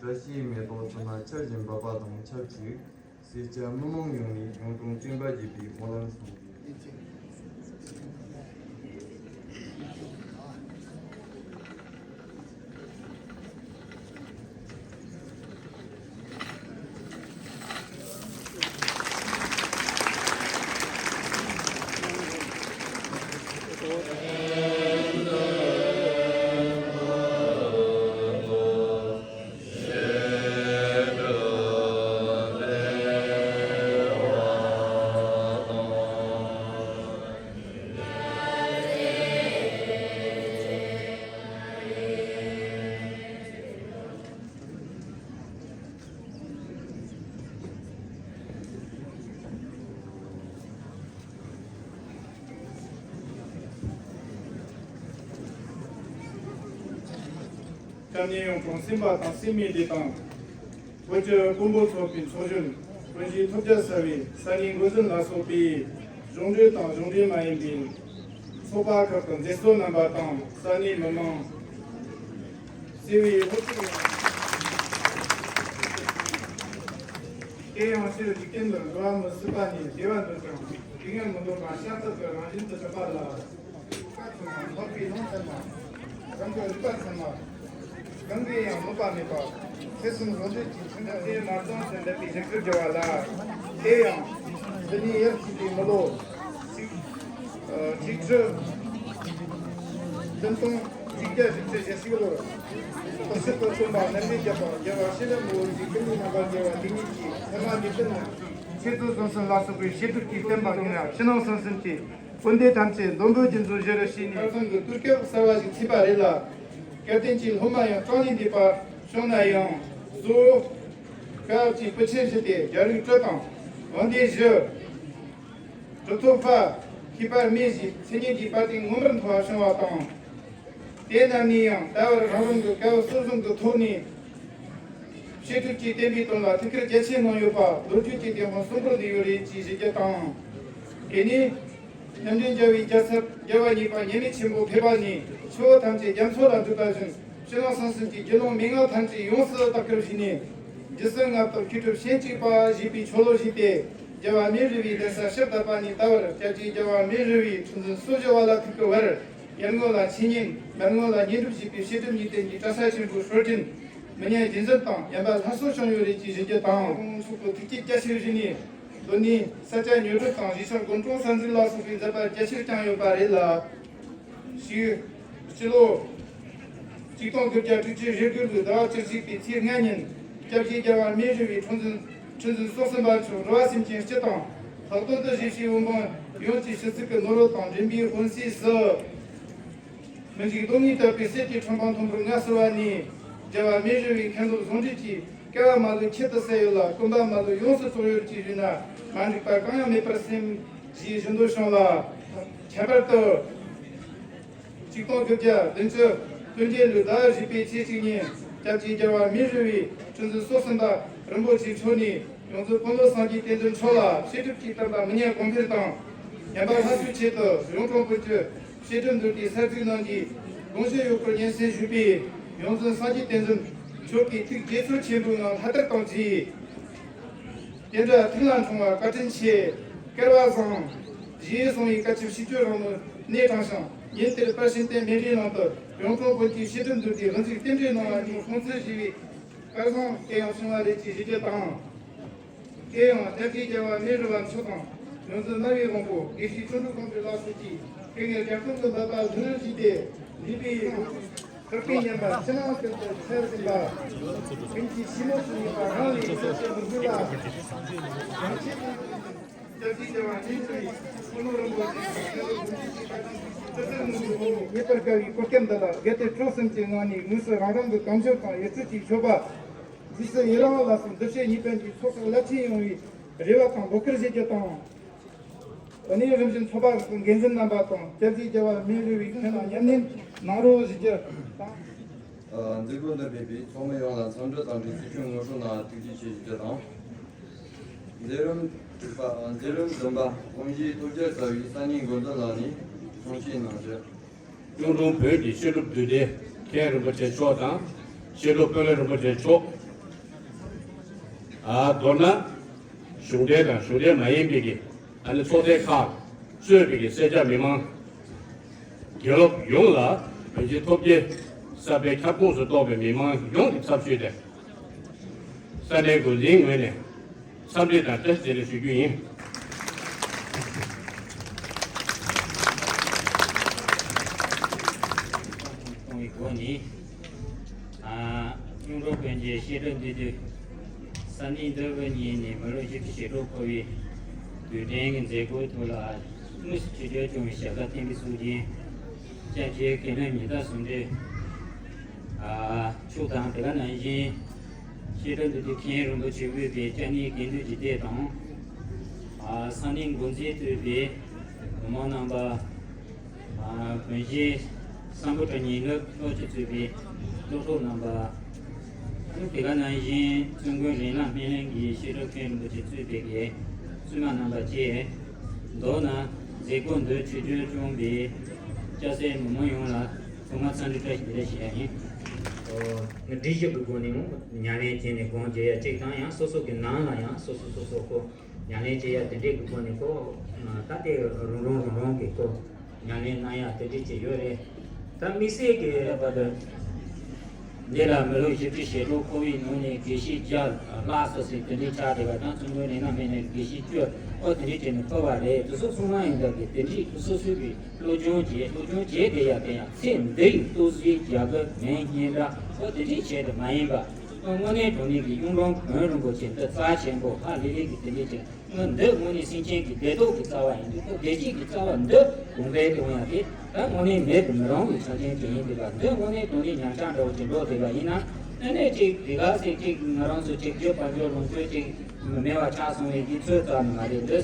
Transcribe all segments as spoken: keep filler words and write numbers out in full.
བཀྲ་ཤིས་མེ་ཏོག་ཚོ་ན་ཆར་བཞིན་འབབ་པ་དང་ཆབས་ཅིག་སེར་སྐྱ་མི་མང་ཡོངས་ནས་གཡུང་དྲུང་བཙུན་པ་བརྒྱུད་པའི་སྨོན་ལམ་གསུངས་ཏེ། སྐྱབས་གནས་གཡུང་དྲུང་སེམས་དཔའ་དང་སེམས་མའི་སྡེ་དང་། བོད་ཀྱི་དཔོན་པོ་ཚོགས་པའི་ཚོགས་གཞོན། དཔོན་གཞིས་ཐོབ་རྒྱལ་གསར་བའི་ས་གནས་འགོ་འཛིན་ལ་སོགས་པའི་གཞུང་འབྲེལ་དང་གཞུང་འབྲེལ་མ་ཡིན་པའི་ཚོགས་པ་ཁག་གི་མཛད་གཙོ་རྣམ་པ་དང་ས་གནས་མི་མང་། བརྩེ་བའི་སློབ་ཕྲུག་ཡོངས། དེ་ཡང་ཕྱིར་འཇིག་རྟེན་འདིར་འགྲོ་བ་མི་སྲིད་པ་ནས་བདེ་བ་འདོད་ཀྱང་སྡུག་བསྔལ་མི་འདོད་པ་ཤ་སྟག་གི་རང་བཞིན་དུ་གྲུབ་པ་ལ། ལྷག་པའི་ལུང་ཚད་མ། རང་གི་རིག་པ་ཚད་མ། གང་གིས་ཡང་མི་ལྡོག་པ་མེད་པ། ཚེ་གསུམ་རང་འདོད་ཀྱི་མཚན་ཉིད་དེ་མ་བཏང་ཟིན་འདས་པའི་བཞུགས་ཚུལ་བརྗོད་པ་ལ། དེ་ཡང་། འདི་ནས་ཡར་ཕྱིན་པའི་མི་ལོ། ཆིག་ཆིག་ཁྲི་བདུན་སྟོང་གཅིག་བརྒྱ་བཞི་བཅུ་ཞེ་གཅིག་ལོར། དུས་ཕྱིས་སུ་བྱོན་པ་རྣམ་འདྲེན་རྒྱལ་པོ་རྒྱལ་བ་ཤེས་རབ་མགོན་པོ་རྗེ་ཀུན་གྱི་རྣམ་པར་རྒྱལ་བ་དེ་ཉིད་ཀྱི་མཚན་མ་འདི་ལྟར་ན། ཆོས་ཚུལ་གསུང་སེམས་ལ་སོགས་པའི་བཤད་སྒྲུབ་ཀྱི་བསྟན་པ་ཡོངས་ལ་ཕྱི་ནང་གསང་གསུམ་གྱི་སྐུར་འདེབས་ཐམས་ཅད་འདོམས་པོ་རྒྱུ་འཛིན་བཞི་རུ་བྱས་ནས། ཁ་སང་གི་དུས་སྐབས་གསར་བ་ཞིག་ཚུད་པ་རེད་ལ། སྐལ་ལྡན་གྱི་སློབ་མ་ཡང་གྲངས་ལས་འདས་པ་བྱུང་ན་ཡང་གཙོ་བོ། སྐབས་ཀྱི་སྤུ་ཆེན་བཞི་སྟེ་རྒྱལ་རིགས་དྲུག་དང་དབང་ལྡན་བཞི། གྲུབ་ཐོབ་ལྷ། ཤེས་དཔལ་མི་བཞིའི་མཚན་སྙན་གྱི་དཔལ་སྟེང་མངོན་པར་མཐོ་བ་བྱུང་བ་དང་། དེ་རྣམས་ནས་ཡང་ད་བར་རང་རང་གི་སྐལ་བ་གསུམ་གསུམ་དུ་ཐོག་ནས། བཤད་སྒྲུབ་ཀྱི་བསྟན་པའི་དོན་ལ་ཐུགས་ཁུར་རྒྱ་ཆེ་གནང་ཡོད་པ་ལོ་རྒྱུས་ཀྱི་དེབ་ཁོངས་གསུང་པོ་འདི་ཡོད་རེད་ཅེས་ཞུ་རྒྱུ་དང་། དེ་ནས། རྣམ་འདྲེན་རྒྱལ་བའི་རྒྱལ་ཚབ་རྒྱལ་བ་གཉིས་པ་མཉམ་མེད་ཆེན་པོ་ཕེབས་པ་ནས་ཆུ་བོ་ཐམས་ཅད་རྒྱ་མཚོ་ལ་འདུས་པ་བཞིན་ཕྱི་ནང་གསང་གསུམ་གྱི་རྒྱུ་ནོར་མན་ངག་ཐམས་ཅད་ཡོངས་སུ་དག་པར་བྱས་ནས། རྒྱུ་གསུམ་མངའ་བདག་མཁས་གྲུབ་ཤེས་གཅིག་པ་ཞེས་པའི་ཆོ་ལོ་བཞེས་ཏེ། རྒྱལ་བ་མེ་རི་བའི་གདན་ས་ཕྱག་བཏབ་པ་ནས་ད་བར་སྐྱབས་རྗེ་རྒྱལ་བ་མེ་རི་བའི་འཁྲུངས་འཛིན་སོ་བཞི་བ་ལ་ཐུག་གི་བར་ཡར་ངོ་ལ་འཆད་ཉན་མར་ངོ་ལ་བསྙེན་སྒྲུབ་ཞེས་པའི་བཤད་སྒྲུབ་གཉིས་ལྡན་གྱི་གྲྭ་ས་ཆེན་པོའི་སྲོལ་རྒྱུན་མི་ཉམས་རྒྱུན་འཛིན་དང་ཡང་བསྐྱར་སླར་གསོ་བྱུང་ཡོད་རེད་ཅེས་ཞུ་རྒྱུ་དང་། ཚོགས་པའི་ཐུགས་བསྐྱེད་རྒྱ་ཆེར་བཞེས་ནས། མདོ་ནས་ས་སྐྱ་ཉོ་སྒྲུབ་དང་གཞིས་ཆགས་དགོན་གྲོང་གསར་འཛུགས་ལ་སོགས་པའི་མཛད་པ་རྒྱ་ཆེར་བསྐྱངས་ཡོད་པ་རེད་ལ། ཞུས། སྤྱི་ལོ། ཆིག་སྟོང་དགུ་བརྒྱ་དྲུག་ཅུ་རེ་དགུ་ལོའི་ཟླ་བ་བཅུ་གཅིག་པའི་ཚེས་ལྔ་ཉིན། སྐྱབས་རྗེ་རྒྱལ་བ་མེ་རི་བའི་འཁྲུངས་འཛིན་འཁྲུངས་འཛིན་སོ་གསུམ་པ་མཆོག་འགྲོ་བ་སེམས་ཅན་སྤྱི་དང་། ལྷག་དོན་དུ་གཞིས་བྱེས་བོད་འབངས་ཡོངས་ཀྱི་ཕྱི་ཚུལ་གྱི་ནོར་བུ་དང་འདྲེན་པའི་འོད་གསལ་སུ། མི་འཇིགས་སྡུག་བསྔལ་དག་པའི་གསེར་གྱི་ཁྲོམ་པ་མཐོན་པོར་མངའ་གསོལ་བ་ནས། རྒྱལ་བ་མེ་རི་བའི་མཁན་སློབ་ཟུང་འབྲེལ་གྱིས་བསྐལ་བ་མ་ལུས་ཁྱད་དུ་བསད་ཡོད་ལ་སྐུ་འབག་མ་ལུས་ཡོངས་སུ་རྫོགས་ཡོད་ཅེས་ཞུས་ན་མ་འགྲིག་པ་གང་ཡང་མེད་པར་སེམས་ཞེས་ཞུ་འདོད་བྱུང་ལ། ཁྱད་པར་དུ། ཆིག་སྟོང་དགུ་བརྒྱ་བདུན་ཅུ་དོན་བརྒྱད་ལོའི་ཟླ་བ་བཞི་པའི་ཚེས་གཅིག་ཉིན་སྐྱབས་རྗེ་རྒྱལ་བ་མེ་རི་བའི་འཁྲུངས་འཛིན་སོ་གསུམ་པ་རིན་པོ་ཆེ་མཆོག་ནས། ཡོངས་འཛིན་དཔོན་སློབ་སངས་རྒྱས་བསྟན་འཛིན་མཆོག་ལ་བཤད་སྒྲུབ་ཀྱི་བསྟན་པ་མི་ཉམས་གོང་འཕེལ་དང་། ཉམས་པ་སླར་གསོའི་ཆེད་དུ་གཡུང་དྲུང་བོན་གྱི་བཤད་སྒྲུབ་འདུས་སྡེ་གསར་འཛུགས་གནང་རྒྱུའི་དགོངས་བཞེད་ཡོད་སྐོར་སྙན་སེང་ཞུས་པས། ཡོངས་འཛིན་སངས་རྒྱས་བསྟན་འཛིན་མཆོག་གིས་ཐུགས་དགྱེས་ཚོར་ཆེན་པོའི་ངང་ལྷ་དར་བཏང་རྗེས། དེ་འདྲ་ཐུགས་ལ་འཁྲུངས་པ་བཀའ་དྲིན་ཆེ། སྐལ་བ་བཟང་། ཞེས་གསུངས་པའི་བཀའ་ཁྱབ་ཤིས་བརྗོད་རང་ལུགས་གནས་དྲངས་ཤིང་། ཉིན་དེར་དཔལ་ཤིང་རྟའི་སྨན་རིའི་ནང་དུ་གཡུང་དྲུང་བོན་གྱི་བཤད་སྒྲུབ་འདུས་སྡེ་དབུ་འཛུགས་རྟེན་འབྲེལ་གནང་བ་ནི་ཁོང་ཚོས་ཞུས་པའི། སྐལ་བཟང་དེ་ཡང་བྱུང་བ་རེད་ཅེས་ཞུ་རྒྱུ་དང་། དེ་ཡང་སྐྱབས་རྗེ་རྒྱལ་བ་མེ་རི་བ་མཆོག་དང་། ཡོངས་འཛིན་སྨྲ་བའི་དབང་པོ་དགེ་བཤེས་ཁྲོ་འགྲོ་ཁོང་གི་ལག་ཤེས་ཀྱིས་དེ་སྔའི་རྒྱ་སྟོང་གི་འབད་པ་ལྷུར་བཞེས་ཏེ་ལུས་པའི་བཀག་པའི་ཉམས་པ་ཕྱི་ནང་ཀུན་ཏུ་འཚེར་བཞིན་པ། ཀུན་གྱིས་ཞིབ་མོ་སུ་ཉེས་པ་རང་ལས་ཤེས་སུ་མི་དགོས་ལ། ཡང་ཆེད་དུ། ངེས་པར་དཀའ་བའི་གོ་སྐབས་འདི་ལ་དགའ་སྟོན་སྤྲོ་གསུམ་གྱི་ངང་ནས་དངོས་སུ་རང་རང་གི་གང་ཤར་དང་ཡིད་ཚིམ་གྱི་མཆོད་པ་རྗེས་སུ་ཡི་རང་བ་ལ་སོགས་འདུ་བྱེད་གཉིས་ལྡན་གྱི་ཚོགས་བསགས་རླབས་ཆེན་ཡོང་བའི་རེ་བ་དང་འབོད་སྐུལ་ཞུ་རྒྱུ་དང་། འོ་ནི་རིམ་བཞིན་ཚོགས་པ་ཁག་གི་འགན་འཛིན་རྣམ་པ་དང་སྐྱབས་རྗེ་རྒྱལ་བ་མེ་རི་བའི་མཁན་ལ་ཉམས་ལེན་གནང་རོགས་ཞུ་རྒྱུ་དང་། མཛད་སྒོ་འདིར་ཕེབས་པའི་ཚོགས་མི་ཡོངས་ལ་འཚམས་འདྲི་དང་འབྲེལ་གཟིགས་ཞིབ་ངོ་སྤྲོད་གནང་བར་ཐུགས་རྗེ་ཆེ་ཞུ་རྒྱུ་དང་། མཛད་རིམ་དྲུག་པ། མཛད་རིམ་བདུན་པ། དབུ་འབྱེད་ཐོབ་རྒྱལ་གསར་བའི་ས་གནས་འགོ་འཛིན་ལགས་ནས་གསུང་བཤད་གནང་རྒྱུ། གཡུང་དྲུང་བོན་གྱི་བཤད་སྒྲུབ་འདུས་སྡེ་མཁན་རིན་པོ་ཆེ་མཆོག་དང་། བཤད་སྒྲུབ་དཔོན་སློབ་རིན་པོ་ཆེ་མཆོག་ཨ་མདོར་ན། གཞུང་འབྲེལ་དང་གཞུང་འབྲེལ་མ་ཡིན་པའི་གི་ཨ་ནི་ཚོགས་སྡེ་ཁག་གཙོས་པའི་གི་སེར་སྐྱ་མི་མང་། དགེ་སློབ་ཡོངས་ལ་བོད་སྤྱི་ཐོབ་རྒྱལ་གསར་པའི་ཁྱབ་ཁོངས་སུ་གཏོགས་པའི་མི་མང་ཡོངས་ཀྱི་ཚབ་ཞུས་ཏེ། ས་གནས་འགོ་འཛིན་ངོས་ནས་འཚམས་འདྲི་དང་བཀྲ་ཤིས་བདེ་ལེགས་ཞུ་རྒྱུ་ཡིན། གཏོང་བའི་སྒོ་ནས། ཨ། གཡུང་དྲུང་བོན་གྱི་བཤད་སྒྲུབ་འདུས་སྡེ། ས་གནས་འདི་དབུ་བརྙེས་ནས་མི་ལོ་བཞི་བཅུ་ཞེ་དྲུག་འཁོར་བའི་དུས་དྲན་གྱི་མཛད་སྒོའི་ཐོག་ལ་དངོས་སུ་ཆིབས་བསྒྱུར་བྱུང་བའི་ཞབས་དྲུང་བསྟན་པའི་སྲོལ་འཛིན་སྐྱབས་རྗེ་མཁན་སློབ་ཉི་ཟླ་ཟུང་འབྲེལ་མཆོག་དང་། དེ་ག་ནང་བཞིན་བཤད་སྒྲུབ་འདུས་སྡེ་མཁན་རིན་པོ་ཆེ་དབུས་པའི་སྐྱབས་གནས་དགེ་འདུན་སྡེ་དང་། ཨ། ས་གནས་འགོ་འཛིན་དབུས་པའི་གོང་མ་རྣམ་པ། ཨ། བོན་གཞིས་སམ་བྷོ་ཊ་ཉིན་སློབ་སློབ་སྤྱི་གཙོས་པའི་སློབ་ཕྲུག་རྣམ་པ། དེ་ག་ནང་བཞིན་བཙུན་དགོན་རིགས་ལམ་སྨིན་གླིང་གི་བཤད་སྒྲུབ་མཁན་རིན་པོ་ཆེ་གཙོས་པའི་གི་བཙུན་མ་རྣམ་པ་བཅས། མདོར་ན་མཛད་སྒོ་འདིར་ཆིབས་བསྒྱུར་བྱུང་བའི་སྐྱ་སེར་མི་མང་ཡོངས་ལ་ཐོག་མར་འཚམས་འདྲི་བཀྲ་ཤིས་བདེ་ལེགས་ཞུ་ཡ་ཡིན། སྒྲིག་གཞི་གི་སྒོ་ནས་ཉམས་ལེན་བྱས་ནས་སྒོམ་བྱེད་ཡ་གཅིག་དང་། ཡང་སོ་སོ་གི་ནང་ལ་ཡང་སོ་སོ་སོ་སོ་ཁོ་ཉམས་ལེན་བྱེད་ཡ་དེ་འདྲའི་གི་སྒོ་ནས་ཁོ་ད་དེ་རང་རང་རང་རང་གི་ཁོ་ཉམས་ལེན་གནང་ཡ་དེ་འདྲ་ཅིག་ཡོད་རེད། ད་དམིགས་བསལ་གྱི་བར་དུ་འདི་ལ་མི་ལོ་བཞི་བཅུ་ཞེ་དྲུག་འཁོར་བའི་ནང་ནས་དགེ་བཤེས་བརྒྱ་ལྷག་སོ་སོའི་དེ་འདྲའི་ཆགས་བསྡད་པ་དང་། བཙུན་དགོན་རིགས་ལམ་སྨིན་གླིང་དགེ་བཤེས་བཅུ་ཨོ་དེ་འདྲའི་བྱས་ནས་འཁོར་བ་རེད། དེ་ཚོ་གསུང་ན་ཡིན་ད་གི་དེ་འདྲའི་སོ་སོའི་གི་སློབ་སྦྱོང་བྱས། སློབ་སྦྱོང་བྱས་དེ་ཡ་དེ་ཡང་ཚེ་འདི་ཡི་སྟོབས་ཟད་བྱ་དགའ་མེད་སྙན་གྲགས་ཨོ་དེ་འདྲའི་བྱས་དེ་མ་ཡིན་པ། དངོས་གནས་དྲང་གནས་ཀྱི་གཡུང་དྲུང་བོན་རིན་པོ་ཆེ་འདི་རྩ་ཆེན་པོ་ཧ་ལས་ལས་ཀྱི་དེ་འདྲའི་ཅིག་ང་འདི་དངོས་གནས་སེམས་ཅན་གྱི་བདེ་སྡུག་གི་རྩ་བ་ཡིན་དུས། ཁོ་བདེ་སྐྱིད་ཀྱི་རྩ་བ་འདི་གོང་འཕེལ་དུ་འོང་ཡ་དེ་ད་དངོས་གནས་མེད་དུ་མི་རུང་བའི་ཆ་རྐྱེན་ཅིག་ཡིན་དུས་ལ། འདི་དངོས་གནས་དྲང་གནས་ཉམས་ཆག་འདྲ་བོ་ཅིག་འགྲོ་བསྡད་པ་ཡིན་ན། ཨ་ནི་ཅིག་དེ་ག་ཚད་ཅིག་ང་རང་ཚོ་ཅིག་རྒྱུ་དཔལ་འབྱོར་ལོངས་སྤྱོད་ཅིག་མེད་པ་ཆགས་སོང་བའི་གི་ཚོད་རྩ་ནི་མ་རེད། འདི་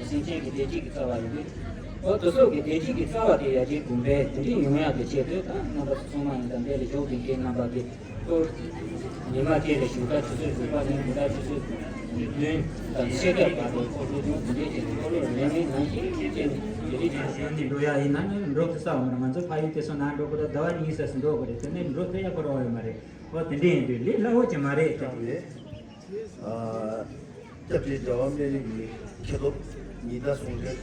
སེམས་ཅན་གྱི་བདེ་སྐྱིད་ཀྱི་རྩ་བ་ཡིན་དུས། ཨོ་དེ་ཚོ་གི་བདེ་སྐྱིད་ཀྱི་རྩ་བ་དེ་ཡར་རྒྱས་གོང་འཕེལ་དེ་འདྲ་ཡོང་ཡག་གི་ཆེད་དུ། ད་རྣམ་པ་ཚོ་ཚང་མ་ཡིན་ད་འདི་ལ་ཞུགས་ཀྱི་མཁན་རྣམ་པ་གི་ཁོ་ཉི་མ་དེ་ལ་ཞུགས་ད་ཆུ་ཚོད་དྲུག་པ་ནས་ཉི་ཟླ་ཆུ་ཚོད་བདུན་དང་ཕྱེད་ཀ་བར་དུ་ཁོ་སློབ་སྦྱོང་དེ་འདྲ་བྱས་ནས་ཁོ་ལོ་ལས་མེད་ནང་བཞིན་བྱས་ནས་དེ་འདྲ་བྱས་ནས་འགྲོ་ཡག་ཡིན་ན་ནི་འགྲོ་ཐུབ་ས་འོང་ར། ང་ཚོ་ཕ་ཡུལ་དེ་ཚོ་ནང་འགྲོ་དགོས་ར། ཟླ་བ་གཉིས་ཙམ་ཞིག་འགྲོ་དགོས་རེད། དེ་ནས་འགྲོ་ཐུབ་ཡག་ཁོ་རང་ཡོད་མ་རེད། ཨོ་དེ་འདྲ་ཡིན་དུས་ལས་སླ་བོ་ཅིག་མ་རེད་ཀྱང་རེད། ཨ། སྐྱབས་རྗེ་རྒྱལ་བ་སྨན་རི་གི་མཁན་སློབ་ཉི་ཟླ་ཟུང་འབྲེལ་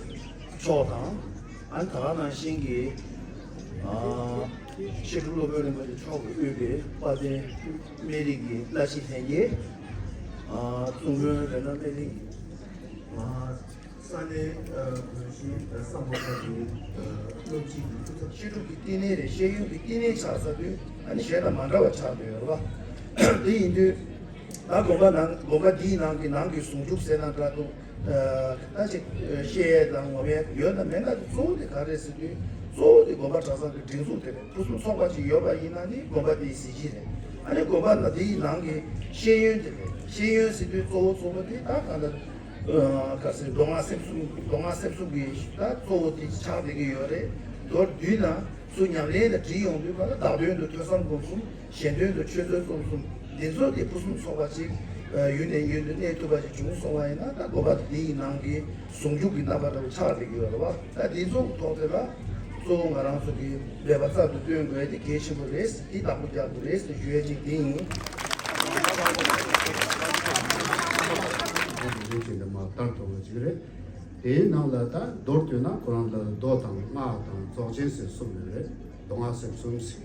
མཆོག་དང་། ཨ་ནི་ད་ག་ནང་བཞིན་གྱི་ཨ་བཤད་སྒྲུབ་སློབ་དཔོན་རིན་པོ་ཆེ་མཆོག་གིས་དབུས་པའི་དཔལ་ལྡན་སྨན་རི་གི་བླ་སྤྱི་ལྷན་རྒྱས། ཨ་བཙུན་དགོན་རིགས་ལམ་སྨིན་གླིང་། ཨ་ས་གནས་ཨ་དགོན་གཞིས་ཨ་སམ་བྷོ་ཊ་གི་ཨ་སློབ་སྤྱི་གི་སྐུ་ཚབ། བཤད་སྒྲུབ་ཀྱི་བསྟི་གནས་རེད། བཤད་ཡོན་གྱི་བསྟི་གནས་ཆགས་ས་དུས་ཨ་ནི་གཞན་དང་མ་འདྲ་བ་ཆགས་བསྡད་ཡོད་རེད་པ། དེ་ཡིན་དུས་ད་དགོན་པ་ནང་དགོན་པ་འདིའི་ནང་གི་ནང་གི་ཟུང་འཇུག་ཟེར་ན་འདྲ་འདུག་ཨ་ད་ཅིག་བཤད་ཡས་དང་ངོམ་ཡས་ཡོད་ན་མེད་ན་གཙོ་བོ་དེ་ག་རེད་ཟེར་དུས། གཙོ་བོ་དེ་དགོན་པ་གྲྭ་ཚང་གི་སྒྲིག་འཛུགས་དེ་རེད། ཕུན་སུམ་ཚོགས་པ་ཅིག་ཡོད་པ་ཡིན་ན་ནི་དགོན་པ་དེའི་གཟི་བརྗིད་རེད། ཨ་ནི་དགོན་པ་ན་དེའི་ནང་གི་ཤེས་ཡོན་དེ་རེད། ཤེས་ཡོན་ཟེར་དུས་གཙོ་བོ་གཙོ་བོ་དེ་ད་གང་ལྟར་ག་ཟེར་མདོ་སྔགས་སེམས་གསུམ། མདོ་སྔགས་སེམས་གསུམ་གྱི་ད་གཙོ་བོ་དེ་ཆགས་བསྡད་ཀྱི་ཡོད་རེད། མདོར་བསྡུས་ན་ཚུར་ཉམས་ལེན་ལ་བྲིས་ཡོང་དུས་ག་ལ་བདག་དོན་དུ་ཐོས་བསམ་སྒོམ་གསུམ། གཞན་དོན་དུ་ཆོས་རྩོལ་རྩོམ་གསུམ། འདི་ཚོ་དེ་ཕུན་སུམ་ཚོགས་པ་ཅིག་ཡུན་ནས་ཡུན་དུ་གནས་ཐུབ་པ་ཅིག་བྱུང་སོང་བ་ཡིན་ན། ད་དགོན་པ་འདིའི་ནང་གི་ཟུང་འཇུག་གི་རྣམ་པ་འདྲ་བོ་ཆགས་བསྡད་ཀྱི་ཡོད་རེད་བ། ད་འདི་ཚོ་ཐོག་དེ་ལ་གཙོ་བོ་ང་རང་ཚོ་གི་འབད་པ་རྩལ་དུ་བཏོན་དགོས་དེ་གལ་ཆེན་པོ་རེད། འདི་བདག་པོ་རྒྱག་དགོས་རེད་ཟེར་ཞུ་ཡ་ཅིག་འདི་ཡིན། ལུགས་ཀྱི་འདི་མ་ལྟར་དུ་བ་ཅིག་རེད། དེའི་ནང་ལ་ད་མདོར་བསྡུས་ན་ཁོ་རང་ལ་མདོ་དང་སྔགས་དང་རྫོགས་ཆེན་ཟེར་གསུམ་ཡོད་རེད། མདོ་སྔགས་ཟེར་གསུམ་ཟེར།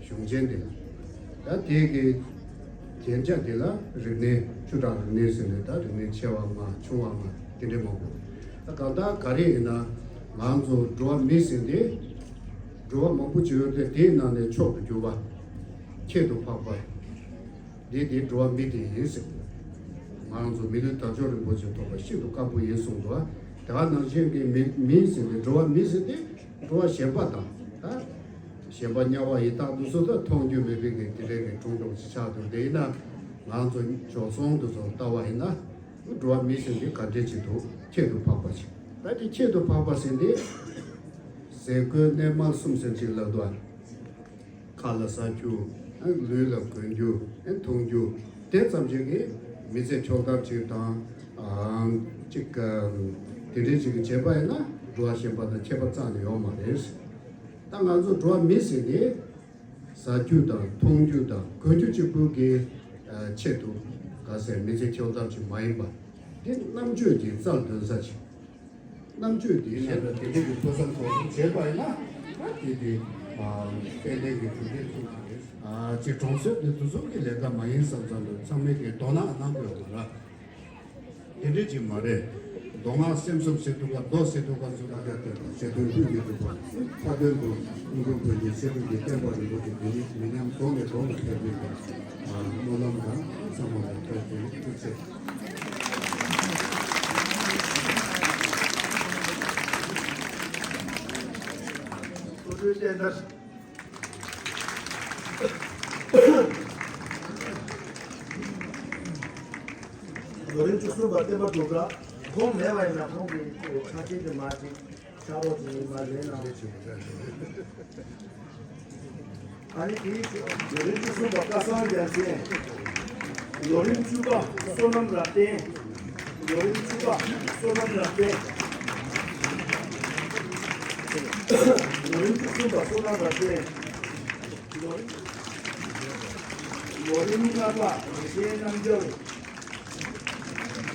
གཞུང་ཆེན་འདི་ལ། ད་དེ་གི་རྒྱན་ཆ་འདི་ལ་རིག་གནས། ཆུ་བྲག་རིག་གནས་ཟེར་ནས་ད་རིག་གནས་ཆེ་བ་ལྔ་ཆུང་བ་ལྔ་དེ་འདྲའི་མང་པོ། ད་གང་ལྟར་ག་རེ་ཡིན་ན་ང་ཚོ་འགྲོ་བ་མི་ཟེར་འདི་འགྲོ་བ་མང་པོ་ཅིག་ཡོད་དེ། དེའི་ནང་ནས་མཆོག་ཏུ་གྱུར་པ་ཁྱད་དུ་འཕགས་པ། འདི་དེ་འགྲོ་བ་མི་དེ་ཡིན་ཟེར། ང་རང་ཚོ་མི་ལུས་དལ་འབྱོར་རིན་པོ་ཆེ་ཐོབ་པ་ཤིན་ཏུ་དཀའ་པོ་ཡིན་གསུངས་འདུག། དེ་ག་ནང་བཞིན་གྱི་མི་མི་ཟེར་ཏེ་འགྲོ་བ་མི་ཟེར་ཏེ་འགྲོ་བ་ཞན་པ་དང་ད་ཞན་པ་དམྱལ་བ་ཡི་དྭགས་འདི་ཚོ་ད་མཐོང་རྒྱུ་མེད་པའི་གི་དེ་འདྲའི་གི་གྲུང་གྲུང་ཞིག་ཆགས་འདུག། དེ་ཡིན་ན་ང་ཚོ་འཇོག་སོང་འདི་ཚོ་ལྟ་བ་ཡིན་ན་འགྲོ་བ་མི་ཟེར་ཏེ་ག་འདྲས་ཅིག་འདུག། ཁྱད་དུ་འཕགས་པ་ཞིག། ད་དེ་ཁྱད་དུ་འཕགས་པ་ཟེར་ཏེ་ཟས་གོས་གནས་མལ་གསུམ་ཟེར་ཅིག་ལབ་འདུག། ཁ་ལ་ཟ་རྒྱུ། ལུས་ལ་གོན་རྒྱུ། འཐུང་རྒྱུ། དེ་ཙམ་ཞིག་གིས་མི་ཚེ་ཆོག་ཐབས་ཅིག་དང་། ཨང་། ཅིག་དེ་འདྲའི་ཅིག་བྱས་པ་ཡིན་ན་འགྲོ་བ་ཞན་པ་དང་ཁྱད་པར་རྩ་ནས་ཡོད་མ་རེད། ད་ང་ཚོ་འགྲོ་བ་མི་ཟེར་ནས་ཟ་རྒྱུ་དང་འཐུང་རྒྱུ་དང་གོན་རྒྱུ་གཅིག་པུ་གི་ཆེད་དུ་ག་ ཟེར་མི་ཚེ་འཁྱོལ་ཐབས་ཅིག་མ་ཡིན་པ། འདི་རྣམ་དཔྱོད་ཀྱི་རྩལ་འདོན་ས་ཅིག་རྣམ་དཔྱོད་འདིའི་ནང་ལ་དེ་འདྲ་གི་ཐོས་བསམ་སྒོམ་གསུམ་བྱས་པ་ཡིན་ན། ད་དེ་དེ་དཔལ་ལྡན་གྱི་གྲུབ་འབྲས་ཐོབ་ཀྱི་རེད། ཅིག་གྲོང་གསེབ་དེ་དེ་ཚོ་གི་ལས་ཀ་མ་ཡིན་བསམ་བསམ་རེད། ཚང་མས་དེ་དོ་སྣང་གནང་དགོས་པ་རེད། དེ་འདྲ་ཅིག་མ་རེད། མདོ་སྔགས་སེམས་གསུམ་ཟེར་དུས་ཀ་མདོ་ཟེར་དུས་ཀ་ཚུར་ལ་ཡ་དེ་ཟེར་དོན་ཕུལ་གྱི་འདུག་པ། མཐའ་དོན་དུ་ཀུན་མཁྱེན་བོན་གྱི་སྲས་སྐུ་གི་བསྟན་པ་རིན་པོ་ཆེ་འདི་ཉིད་མི་ཉམས་གོང་ནས་གོང་དུ་འཕེལ་བའི་སྨོན་ལམ་དང་བསམ་བློ་དང་བཀྲ་ཤིས་ཐུགས་རྗེ་ཆེ། ལོ་རིམ་བཅུ་གསུམ་པ་བསྟན་པ་སྒྲུབ་པ་ཁོང་མེད་པ་ཡིན་ན་ཁོང་གི་ཕ་ཆེན་དེ་མ་ཅིག་ཕྱག་རོགས་ཀྱི་མ་ལས་གནང་རེ་བྱེད། ཨ་ནི་དེའི་ལོ་རིམ་བཅུ་གསུམ་པ་བཀའ་གསང་རྒྱལ་མཚན། ལོ་རིམ་བཅུ་པ་བསོད་ནམས་རབ་བརྟན། ལོ་རིམ་བཅུ་པ་བསོད་ནམས་རབ་བརྟན། ལོ་རིམ་བཅུ་གསུམ་པ་བསོད་ནམས་རབ་བརྟན། ལོ་རིམ། ལོ་རིམ་ལྔ་པ་རིན་ཆེན་རྣམ་རྒྱལ།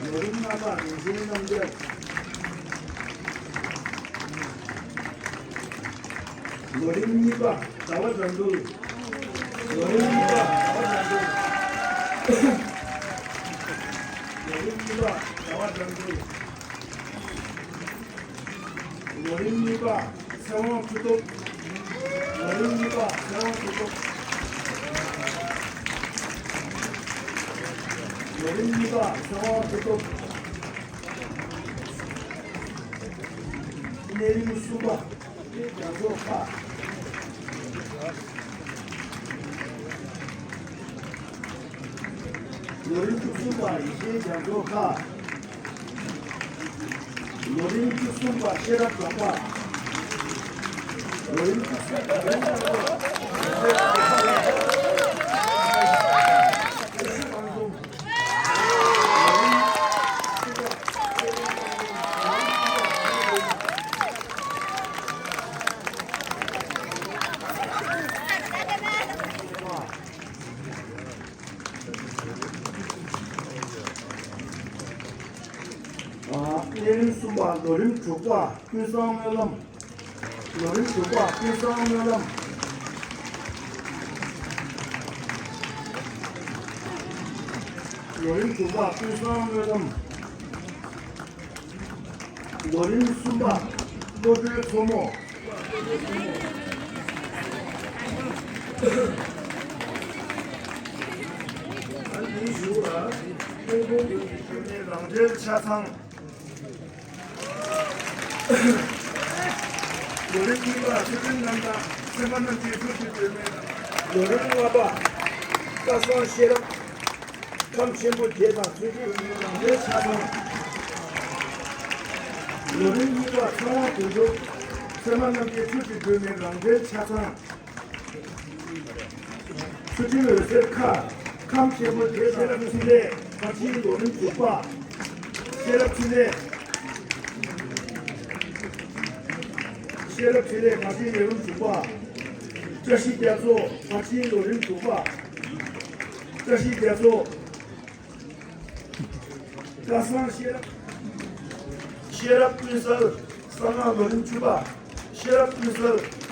ལོ་རིམ་ལྔ་པ་རིན་ཆེན་རྣམ་རྒྱལ། ལོ་རིམ་གཉིས་པ་ཟླ་བ་དགྲ་འདུལ། ལོ་རིམ་གཉིས་པ་ཟླ་བ་དགྲ་འདུལ། ལོ་རིམ་གཉིས་པ་ཟླ་བ་དགྲ་འདུལ། ལོ་རིམ་གཉིས་པ་ཚེ་དབང་མཐུ་སྟོབས། ལོ་རིམ་གཉིས་པ་ཚེ་དབང་མཐུ་སྟོབས། ལོ་རིམ་གཉིས་པ་ཚེ་དབང་མཐུ་སྟོབས། གནས་རིམ་གསུམ་པ་རྒྱ་མཚོ་ཁ། ལོ་རིམ་བཅུ་གསུམ་པ་ཡེ་ཤེས་རྒྱ་མཚོ་ཁ། ལོ་རིམ་བཅུ་གསུམ་པ་ཤེས་རབ་གྲགས་པ། ལོ་རིམ་བཅུ་གསུམ་པ། གནས་རིམ་གསུམ་པ་ལོ་རིམ་དྲུག་པ་ཀུན་བཟང་སྨོན་ལམ། ལོ་རིམ་དྲུག་པ་ཀུན་བཟང་སྨོན་ལམ། ལོ་རིམ་དྲུག་པ་ཀུན་བཟང་སྨོན་ལམ། ལོ་རིམ་གསུམ་པ་བློ་གྲོས་མཚོ་མོ། ཨ་ནི་གཞུག་ལ་ཀུན་མཁྱེན་བོན་གྱི་བཅོས་མའི་རང་འགྲེལ་ཆ་ཚང་། ལོ་རིམ་གཉིས་པ་ཚུལ་ཁྲིམས་རྣམ་དག་ཚད་མ་རྣམ་འབྱེད་ཚུལ་གྱི་བཅོས་མའི། ལོ་རིམ་ལྔ་པ་བཀའ་གསང་ཤེས་རབ། ཁམས་ཆེན་པོ་བརྒྱད་དང་ཚུལ་ཁྲིམས་ཀྱི་རང་འགྲེལ་ཆ་ཚང་། ལོ་རིམ་གཉིས་པ་ཚངས་དབང་དོན་གྲུབ། ཚད་མ་རྣམ་འབྱེད་ཚུལ་གྱི་བཅོས་མའི་རང་འགྲེལ་ཆ་ཚང་། ཚུལ་ཁྲིམས་འོད་ཟེར་ཁ། ཁམས་ཆེན་པོ་བརྒྱད། ཤེས་རབ་ཕྲིན་ལས་ཕར་ཕྱིན་ལོ་རིམ་དྲུག་པ། ཤེས་རབ་ཕྲིན་ལས། ཤེས་རབ་ཕྲིན་ལས་ཕར་ཕྱིན་ལོ་རིམ་དྲུག་པ། བཀྲ་ཤིས་རྒྱ་མཚོ་ཕར་ཕྱིན་ལོ་རིམ་དྲུག་པ། བཀྲ་ཤིས་རྒྱ་མཚོ། བཀའ་གསང་ཤེས་རབ། ཤེས་རབ་ཀུན་གསལ། གསང་སྔགས་ལོ་རིམ་བཅུ་པ། ཤེས་རབ་ཀུན་གསལ།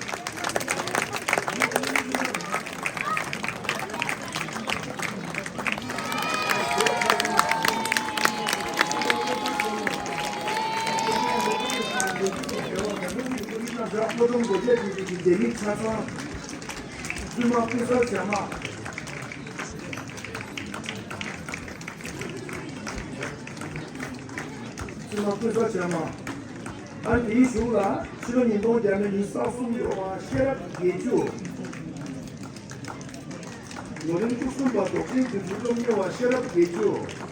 ལྡེ་མིག་ཆ་ཚང་། བཙུན་མ་ཀུན་གསལ་བྱམས་མ། བཙུན་མ་ཀུན་གསལ་བྱམས་མ། ཨ་ནི་དེའི་གཞུག་ལ་ཕྱི་ལོ་ཉིས་སྟོང་བརྒྱ་མེད་ཉི་ཤུ་རྩ་གསུམ་ཡོད་པ་ཤེས་རབ་བརྒྱད་ཅུ། ལོ་རིམ་བཅུ་གསུམ་པ་རྫོགས་ཆེན་བདུད་རྩི་སློབ་གཉེར་བ་ཤེས་རབ་བརྒྱད་ཅུ།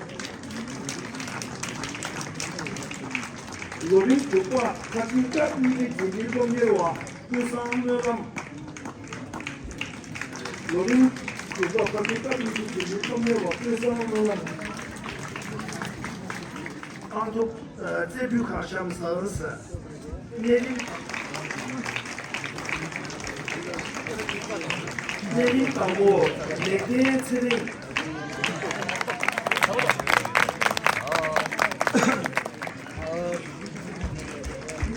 ལོ་རིམ་དྲུག་པ་ཕར་ཕྱིན་སྐབས་གཉིས་པའི་རྗེས་འབྲིང་སློབ་གཉེར་བ་ཀུན་བཟང་སྨོན་ལམ། ལོ་རིམ་དྲུག་པ་ཕར་ཕྱིན་སྐབས་གཉིས་པའི་རྗེས་འབྲིང་སློབ་གཉེར་བ་ཀུན་བཟང་སྨོན་ལམ། ཨང་ཐོབ། ཨ། རྩེ་ཕུད་ཁང་བཤམས་ཟིན། གནས་རིམ། གནས་རིམ་དང་པོ་ལེགས་ལྡན་ཚེ་རིང་།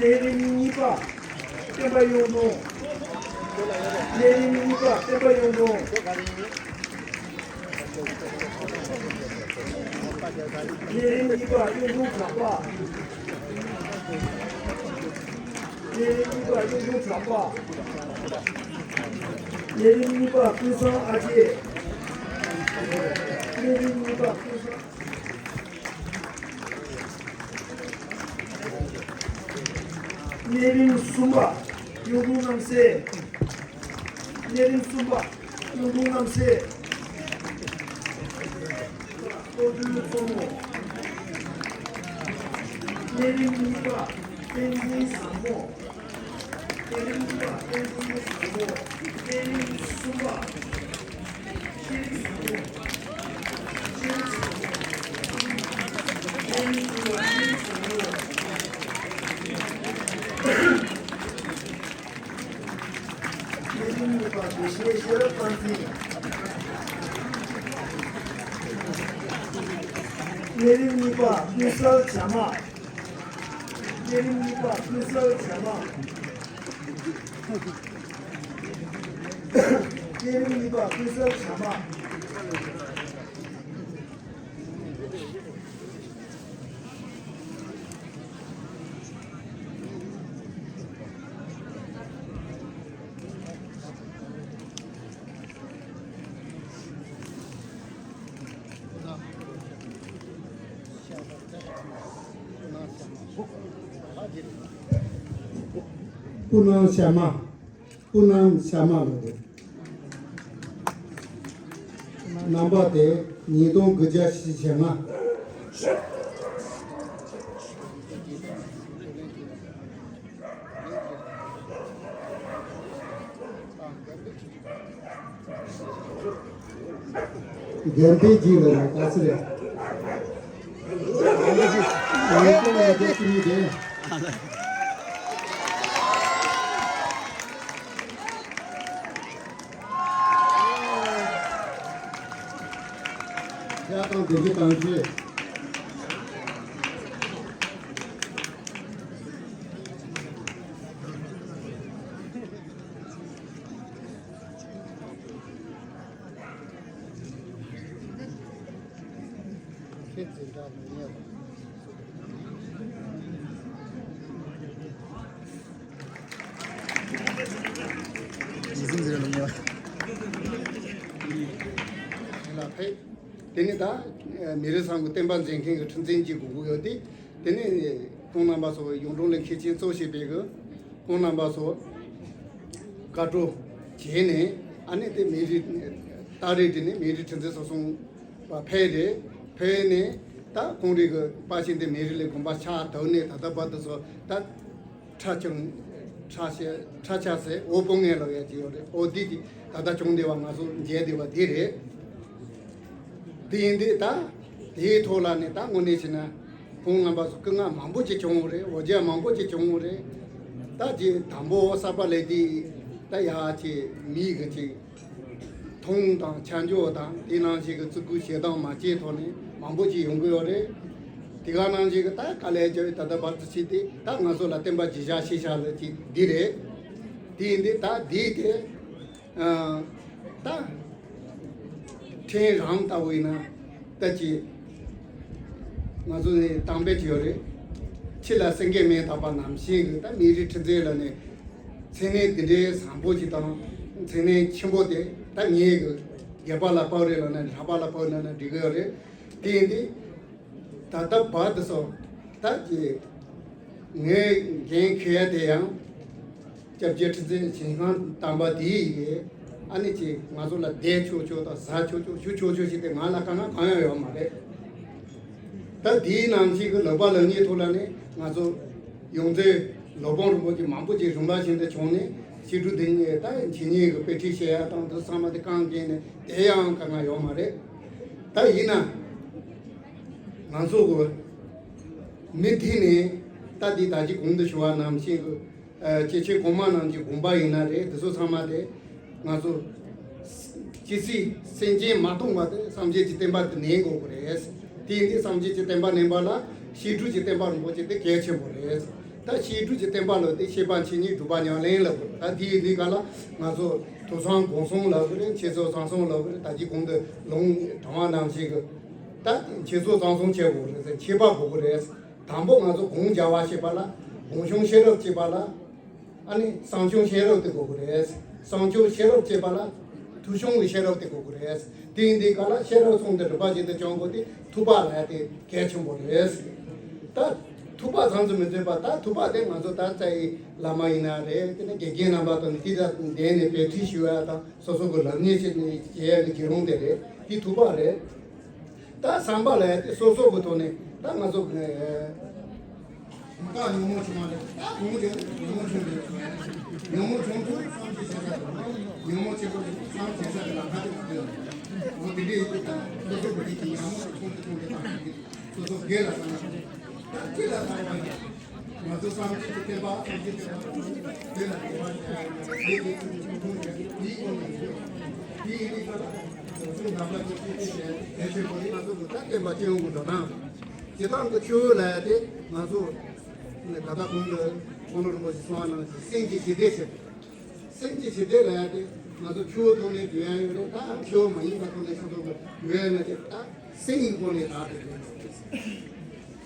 གནས་རིམ་གཉིས་པ། བསྟན་པ་གཡུང་དྲུང་། གནས་རིམ་གཉིས་པ། བསྟན་པ་གཡུང་དྲུང་། གནས་རིམ་གཉིས་པ། གཡུང་དྲུང་གྲགས་པ། གནས་རིམ་གཉིས་པ། གཡུང་དྲུང་གྲགས་པ། གནས་རིམ་གཉིས་པ། ཀུན་བཟང་ཨ་ཅེ། གནས་རིམ་གཉིས་པ། ཀུན་བཟང་། གནས་རིམ་གསུམ་པ། གཡུང་དྲུང་རྣམ་སྲས། གནས་རིམ་གསུམ་པ། གཡུང་དྲུང་རྣམ་སྲས། ལྟོ་སྒྲིལ་གཙོ་མོ། གནས་རིམ་གཉིས་པ། བསྟན་འཛིན་བཟང་མོ། གནས་རིམ་གཉིས་པ། བསྟན་འཛིན་བཟང་མོ། གནས་རིམ་གསུམ་པ། ཤེས་རིག་བཟང་མོ། ཤེས་རིག་བཟང་མོ། གནས་རིམ་གསུམ་པ། ཤེས་རིག་བཟང་མོ། གནས་རིམ་གཉིས་པ། དགེ་བཤེས་ཤེས་རབ་བསྟན་འཛིན། གནས་རིམ་གཉིས་པ། ཀུན་གསལ་བྱམས་པ། གནས་རིམ་གཉིས་པ། ཀུན་གསལ་བྱམས་པ། གནས་རིམ་གཉིས་པ། ཀུན་གསལ་བྱམས་པ། སྤུ་ནང་ཤ་མ། སྤུ་ནང་ཤ་མ་ལོ་དེ། རྣམ་པ་དེ་ཉིས་སྟོང་དགུ་བརྒྱ་བཞི་བཅུ་ཞེ་ལྔ། རྒན་པའི་རྗེས་ལ་ཡང་ག་ཚོད་རེད། རྒན་པའི་རྗེས་ལ་ཡང་ག་ཚོད་རེད། ཡ་དང་བདེ་སྐྱིད་དང་ཞེས། དེ་ནི་ད་མི་རིགས་སམ་གི་བསྟན་པ་འཛིན་མཁན་གྱི་ཁྲི་འཛིན་གྱི་དགོས་མཁོ་ཡོད་དེ། དེ་ནས་ཁོང་རྣམ་པ་ཚོ་གཡུང་དྲུང་ལ་མཁས་ཆེན་གཙོ་བྱས་པའི་གི་ཁོང་རྣམ་པ་ཚོ་བཀའ་བགྲོ་བྱས་ནས། ཨ་ནི་དེ་མི་རིགས་རྟ་རེད་དེ་ནས་མི་རིགས་ཁྲི་འཛིན་ཚོགས་ཆུང་བ་ཕེབས་རེད། ཕེབས་ནས་ད་ཁོང་རིགས་ཀྱི་པ་ཆེན་དེ་མི་རིགས་ལས་དགོན་པ་ཕྱག་བཏབ་ནས། ད་ལྟ་བར་དུ་ཚོ་ད་ཁྲ་ཆུང་ཁྲ་ཆ་ཁྲ་ཆ་ཟེར། འོ་སྤུ་ངན་ལོ་ཡ་ཅིག་ཡོད་རེད། འོ་དེ་དེ་ད་ལྟ་བྱུང་བསྡད་པ་ང་ཚོ་མཇལ་བསྡད་པ་དེ་རེད། དེ་ཡིན་དུས་ད་དེའི་ཐོག་ལ་ནི་ད་དངོས་གནས་བྱས་ན་ཁོང་རྣམ་པ་ཚོ་སྐུ་ངལ་མང་པོ་ཅིག་བྱུང་བ་རེད། འོ་བརྒྱལ་མང་པོ་ཅིག་བྱུང་བ་རེད། ད་ཅིག་དང་པོ་གསར་པ་སླེབས་དུས་ད་ཡ་ཅིག་མི་གི་ཅིག་མཐོང་དང་ཆ་འཇོག་དང་དེ་ནང་བཞིན་གྱི་བརྩི་བཀུར་བྱེད་སྟངས་མ་བྱས་ཐོག་ནས་མང་པོ་ཅིག་ཡོང་གི་ཡོད་རེད། དེ་ག་ནང་བཞིན་གྱི་ད་དཀའ་ལས་བརྒྱབ་ཡོད། ད་ལྟ་བར་དུ་བྱས་ཏེ་ད་ང་ཚོ་ལ་བསྟན་པ་གཞིར་བཞག་ཤེས་བྱ་ལ་ཅིག་འདི་རེད། དེ་ཡིན་དུས་ད་འདི་དེ། ཨ། ད་ཕྲན་རང་ལྟ་བུ་ཡིན་ན་ད་ཅི་ང་ཚོ་ནི་གཏམ་དཔེ་ཅིག་ཡོད་རེད། ཁྱི་ལ་སེང་གེ་མེ་བཏགས་པ་ནང་བཞིན་གྱི། ད་མི་རིགས་ཁྲི་འཛིན་ལ་ནི་མཚན་གནས་འདི་འདྲའི་བཟང་པོ་ཅིག་དང་མཚན་གནས་ཆེན་པོ་དེ་ད་ངེད་ཀྱི་སྒལ་པ་ལ་ཕབ་རེད་ལབ་ན་ལག་པ་ལ་ཕབ་ན་ན་འགྲིག་གི་ཡོད་རེད། དེ་ཡིན་དུས། ད་ལྟ་བར་དུ་སོ་ད་ཀྱི་ངའི་འགན་འཁྱེར་ཡ་དེ་ཡང་སྐྱབས་རྗེ་ཁྲི་འཛིན་ཞིང་ཁམས་དམ་པ་དེ་ཡི་ཨ་ནི་ཅིག་ང་ཚོ་ལ་བསྡད་ཆོག་ཆོག་དང་ཟ་ཆོག་ཆོག་ཞུ་ཆོག་ཆོག་ཞིག་དེ་ང་ལ་དཀའ་ངལ་གང་ཡང་ཡོད་མ་རེད། ད་དེའི་ནང་བཞིན་གྱི་ལག་པ་ལག་གཉིས་ཐོག་ལ་ནི་ང་ཚོ་ཡོངས་འཛིན་སློབ་དཔོན་རིན་པོ་ཆེ་མང་པོ་ཅིག་རིམ་པ་བཞིན་དུ་བྱུང་ནས་ཕྱི་དྲོ་འདི་ཉིད་ད་ཇི་སྙེད་ཀྱི་དཔེ་ཁྲིད་བཤད་ཡ་དང་དེ་ཚང་མ་དེ་རྐང་འགན་ནས་དེ་ཡང་དཀའ་ངལ་ཡོད་མ་རེད། ད་ཡིན་ན། ང་ཚོ་གི་མི་དེ་ནི་ད་འདི་ད་ཅི་གོང་དུ་ཞུ་བ་ནང་བཞིན་གྱི་སྐྱེས་ཆེན་གོང་མ་རྣམས་ཀྱི་དགོངས་པ་ཡིན་ན་རེད། དེ་ཚོ་ཚང་མ་དེ་ང་ཚོ་ཇི་སྲིད་སེམས་ཅན་མ་གཏོང་བ་དེ་སངས་རྒྱས་ཀྱི་བསྟན་པ་དེ་གནས་དགོས་ཀྱི་རེད། དེ་ཡིན་དུས་སངས་རྒྱས་ཀྱི་བསྟན་པ་གནས་པ་ལ་ཕྱི་དྲོ་གྱི་བསྟན་པ་རིན་པོ་ཆེ་དེ་གལ་ཆེན་པོ་རེད། ད་བཤད་སྒྲུབ་ཀྱི་བསྟན་པ་ལ་དེ་བཤད་པ་འཆད་ཉན་སྒྲུབ་པ་ཉམས་ལེན་ལབ་དགོས། ད་དེའི་འདི་ག་ལ་ང་ཚོ་ཐོས་བསམ་སྒོམ་གསུམ་ལབ་དགོས་རེད། འཆད་རྩོད་རྩོམ་གསུམ་ལབ་དགོས་རེད། ད་ཅི་གོང་དུ་ལུང་དྲངས་པ་ནང་བཞིན་གྱི་ད་འཆད་རྩོད་རྩོམ་གསུམ་བྱེད་དགོས་རེད་ཟེར། འཆད་པ་དགོས་ཀྱི་རེད། དང་པོ་ང་ཚོ་སྒོམ་རྒྱག་པ་བྱེད་པ་ལ་སྒོམ་བྱུང་ཤེས་རབ་སྐྱེས་པ་ལ། ཨ་ནི་བསམ་བྱུང་ཤེས་རབ་དེ་དགོས་ཀྱི་རེད། བསམ་བྱུང་ཤེས་རབ་སྐྱེས་པ་ལ་ཐོས་བྱུང་གི་ཤེས་རབ་དེ་དགོས་ཀྱི་རེད། དེ་ཡིན་དུས་ག་ལ་ཤེས་རབ་གསུམ་དེ་རིམ་པ་བཞིན་དུ་སྦྱོང་དགོས་དེ་ཐུབ་པ་ལབ་དེ་གལ་ཆེན་པོ་རེད། ད་ཐུབ་པ་ཙམ་དུ་མི་ཚོད་པ། ད་ཐུབ་པ་དེ་ང་ཚོ་ད་རྩ་བའི་བླ་མ་ཡིན་ན་རེད། དེ་ནས་དགེ་རྒན་རྣམ་པ་དང་དེ་དང་ལྡན་ནས་དཔེ་ཁྲིད་ཞུ་ཡ་དང་སོ་སོ་གི་ལམ་ངན་བྱེད་ནས་བྱེད་ཡ་གི་དགེ་སློང་དེ་རེད། དེ་ཐུབ་པ་རེད། ད་བསམ་པ་ལ་ཡ་དེ་སོ་སོ་གི་ཐོག་ནས་ད་ང་ཚོ་གི་ད་ཉོན་མོངས་ཆུང་མ་རེད། ད་གོང་དེ་ཉོན་མོངས་ཆུང་རེད། ཉོན་མོངས་ཆུང་དུས་བསམ་གྱིས་བཞག་ས་དང་། ཉོན་མོངས་ཆེན་པོ་དེ་བསམ་གྱིས་བཞག་ས་ལ་ཁ་དེ་མ་ཐོན། འོ་དེ་འདྲ་ཡིན་དུས་ད་སོ་སོ་གི་རིགས་ཀྱི་ཉོན་མོངས་ཆུང་དུ་ཆུང་དུ་བཏང་གི་སོ་སོ་སྒེར་ལ་བསམ་ན་ད་ཅི་ལ་བསམ་པ་ཡིན། ང་ཚོ་བསམ་གྱིས་ཀྱི་བསྟན་པ་བསམ་གྱིས་བསྟན་པ་དེ་ལ་དགེ་བ་བྱ་ཡ་ཡིན་ན་དེ་གི་ཚུལ་དུ་ཆུང་ཆུང་བྱས་ཏེ་དེའི་སྒོ་ནས་ཡོད། དེ་ཡིན་དུས་ད་ལ་ང་ཚོ་ནང་པ་ཚོ་ཆུང་ཆུང་བྱས་ཏེ་དེ་ཆེན་པོ་ཡིན། ང་ཚོ་གི་ད་བསྟན་པ་སྤྱི་ཡོངས་ཀྱི་འགྲོ་སྟངས། སྤྱིར་བཏང་གི་ཆོས་ལབ་ཡ་དེ་ང་ཚོ་ད་ལྟ་གོང་དུ་དབང་ལུང་རིན་པོ་ཆེས་གསུངས་པ་ནང་བཞིན་སེམས་ཀྱི་ཞི་བདེ་ཟེར། སེམས་ཀྱི་ཞི་བདེ་ལབ་ཡ་དེ་ང་ཚོ་ཆོས་ཐོག་ནས་བརྗོད་ཡ་ཡོད་རེད། ད་ཆོས་མ་ཡིན་པ་ཐོག་ནས་ཆོས་ཐོག་ཏུ་བརྗོད་ཡ་ན་དེ་ད་སེམས་ཀྱི་སྒོ་ནས་ད་དེ་རེད།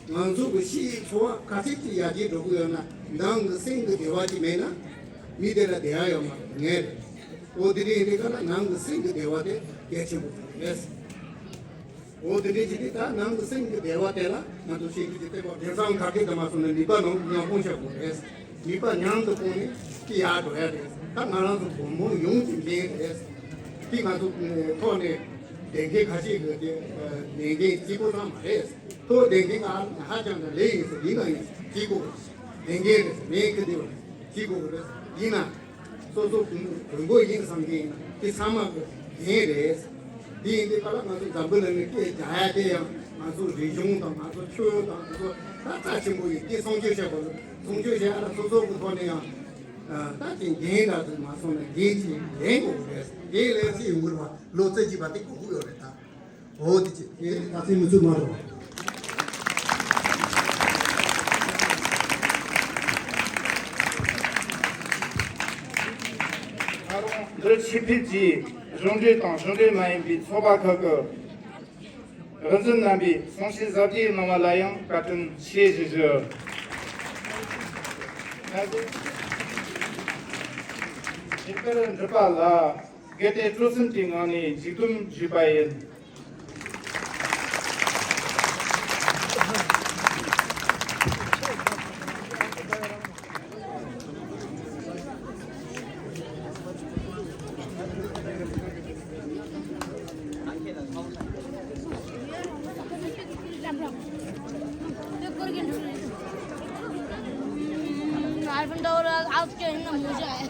ང་ཚོ་གི་ཕྱིའི་འཚོ་བ་ག་ཚད་ཅིག་ཡར་རྒྱས་འགྲོ་གི་ཡོད་ན་ནང་གི་སེམས་ཀྱི་བདེ་བ་ཅིག་མེད་ན་མི་དེ་ལ་བདེ་བ་ཡོད་མ་རེད། ངན་རེད། འོ་དེ་འདྲ་ཡིན་དུས་ག་ལ་ནང་གི་སེམས་ཀྱི་བདེ་བ་དེ་གལ་ཆེན་པོ་རེད། འོ་དེ་འདྲའི་ཅིག་གིས་ད་ནང་གི་སེམས་ཀྱི་བདེ་བ་དེ་ལ་ང་ཚོ་ཤེས་རྒྱུ་ཅིག་བསྟན་པ་དེང་སང་ག་གེ་དུ་མ་སོང་ནས་ནུས་པ་ནང་ཉམས་སྤོང་བྱ་དགོས་རེད། ནུས་པ་ཉམས་སུ་སྤོང་ནས་ཅི་ཡག་འགྲོ་ཡ་རེད། ད་ང་རང་ཚོ་སྒོམ་སྒོམ་ཡོང་གི་མཁན་རེད། དེ་ང་ཚོ་ཐོག་ནས་བསྡད་མཁན་ཁ་ཤས་ཀྱི་དེ་ལས་འགན་གཅིག་པོ་ཙམ་མ་རེད། ཐོག་བསྡད་མཁན་ང་ཧ་ཅང་ད་ལས་ཡིན་ཟེར་ཡིན་ན་ཡིན་གཅིག་པོ་ལས་འགན་རེད། མེད་གི་དེ་བ་གཅིག་པོ་རེད། ཡིན་ན། སོ་སོ་གུང་གུང་པོ་ཡིན་བསམ་གྱི་ཡིན་ན་དེ་ཚང་མ་གི་འགན་རེད། དེ་ཡིན་དུས་ག་ལ་ང་ཚོ་འཛམ་བུ་གླིང་ནས་སྐད་རྒྱག་ཡ་དེ་ཡང་ང་ཚོ་རིག་གཞུང་དང་ང་ཚོ་ཆོས་དང་དེ་ཚོ་ད་རྩ་ཆེན་པོ་ཡིན། དེ་སྲུང་སྐྱོབ་བྱེད་དགོས། སྲུང་སྐྱོབ་བྱེད་ཡ་ལ་སོ་སོ་གི་ཐོག་ནས་ཡང་ད་ཅིག་འགན་འདྲ་ཚོ་མ་སོང་ན་འགན་ཅིག་ལེན་དགོས་རེད། འགན་ལེན་སྲིད་ཡོང་གི་རེད་བ། ལོ་ཙཱ་བགྱིས་པ་དེ་དགོས་ཀྱི་ཡོད་རེད་ད། འོ་དེ་ཅི་ངས་ད་ཚིག་མི་ཚུགས་མ་རོ། ད་རུང་འདིར་ཆེད་ཕེབས་ཀྱིས་གཞུང་འབྲེལ་དང་གཞུང་འབྲེལ་མ་ཡིན་པའི་ཚོགས་པ་ཁག་གི་དབུ་འཛིན་རྣམ་པས་གསུང་བཤད་གཟབ་རྒྱས་གནང་བ་ལ་ཡང་བཀའ་དྲིན་ཆེ་ཞུ་རྒྱུ། ད་གཟོད་ཇི་ལྟར་འགྲུབ་པ་ལ། གལ་ཏེ་སྤྲོ་སེམས་ཀྱི་ངང་ནས་མཇུག་སྡོམ་ཞུས་པ་ཡིན། iPhone tower आज के हिंदा मुझे आया।